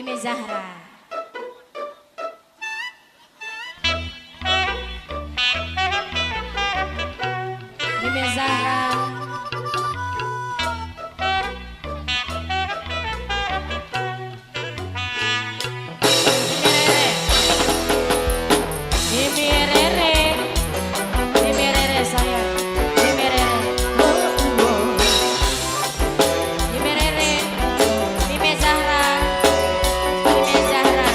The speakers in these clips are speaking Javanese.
Mimi Zahra. Mimi Zahra. Mimi Rere. Mimi Rere sayang. Mimi Rere. Mimi Rere. Mimi Zahra. Mimi Zahra.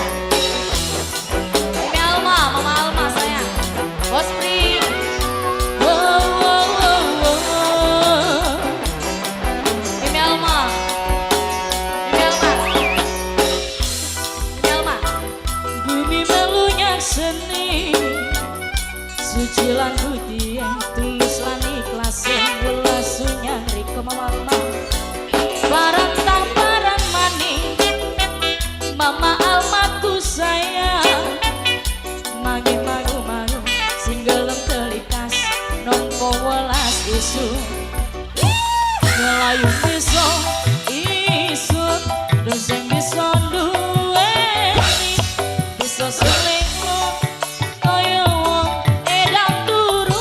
Mimi Alma, Mama Alma sayang. Bos Pri. Oh, oh, oh, oh. Mimi Alma. Mimi Alma. Mimi Alma. Bumi melunya seni suci lan putih tulus lan ikhlas welas sunyang riko Mama Alma. Barang tak barang mani Mama Alma ku sayang. Magi magu magu sing gelem telikas nompo welas isu ngelayu bisa isun sing bisa duweni bisa selingkuh kaya wong edan turu.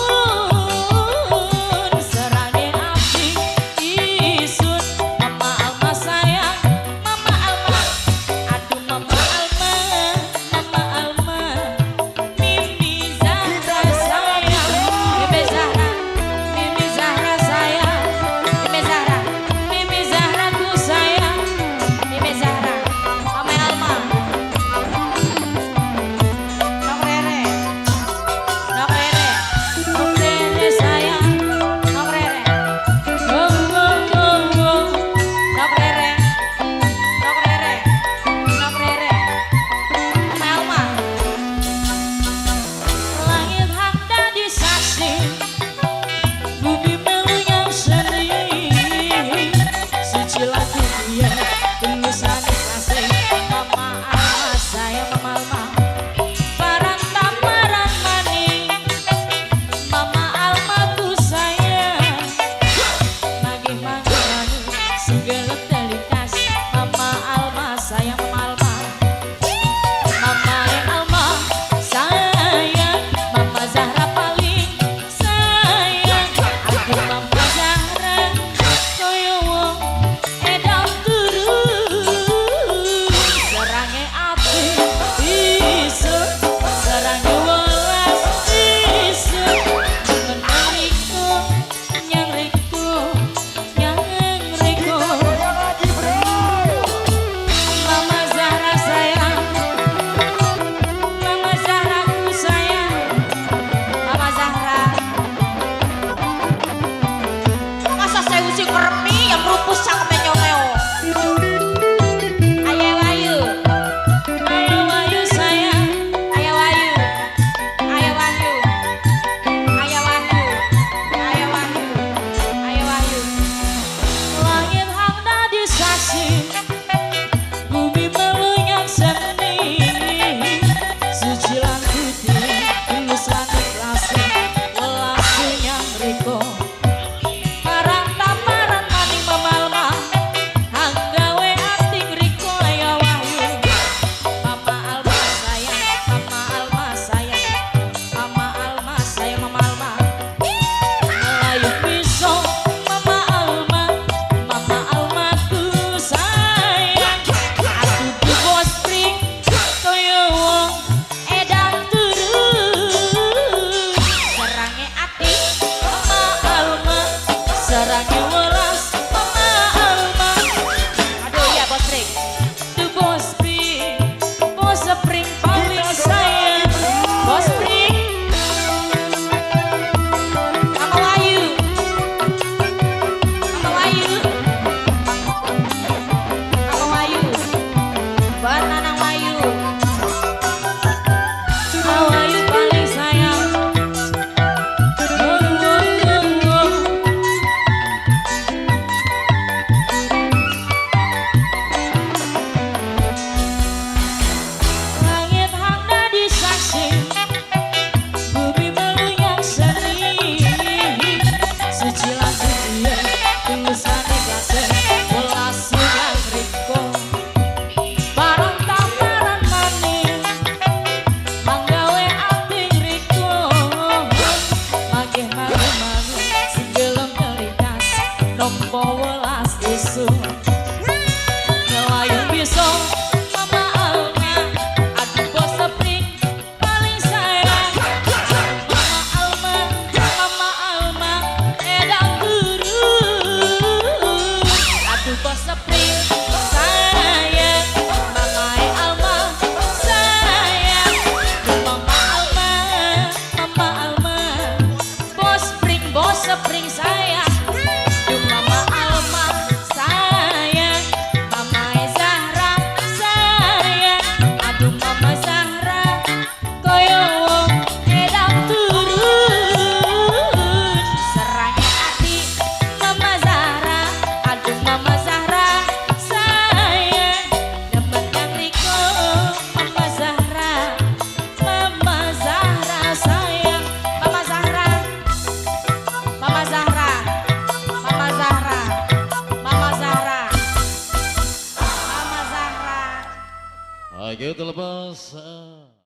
Oke, terlepas.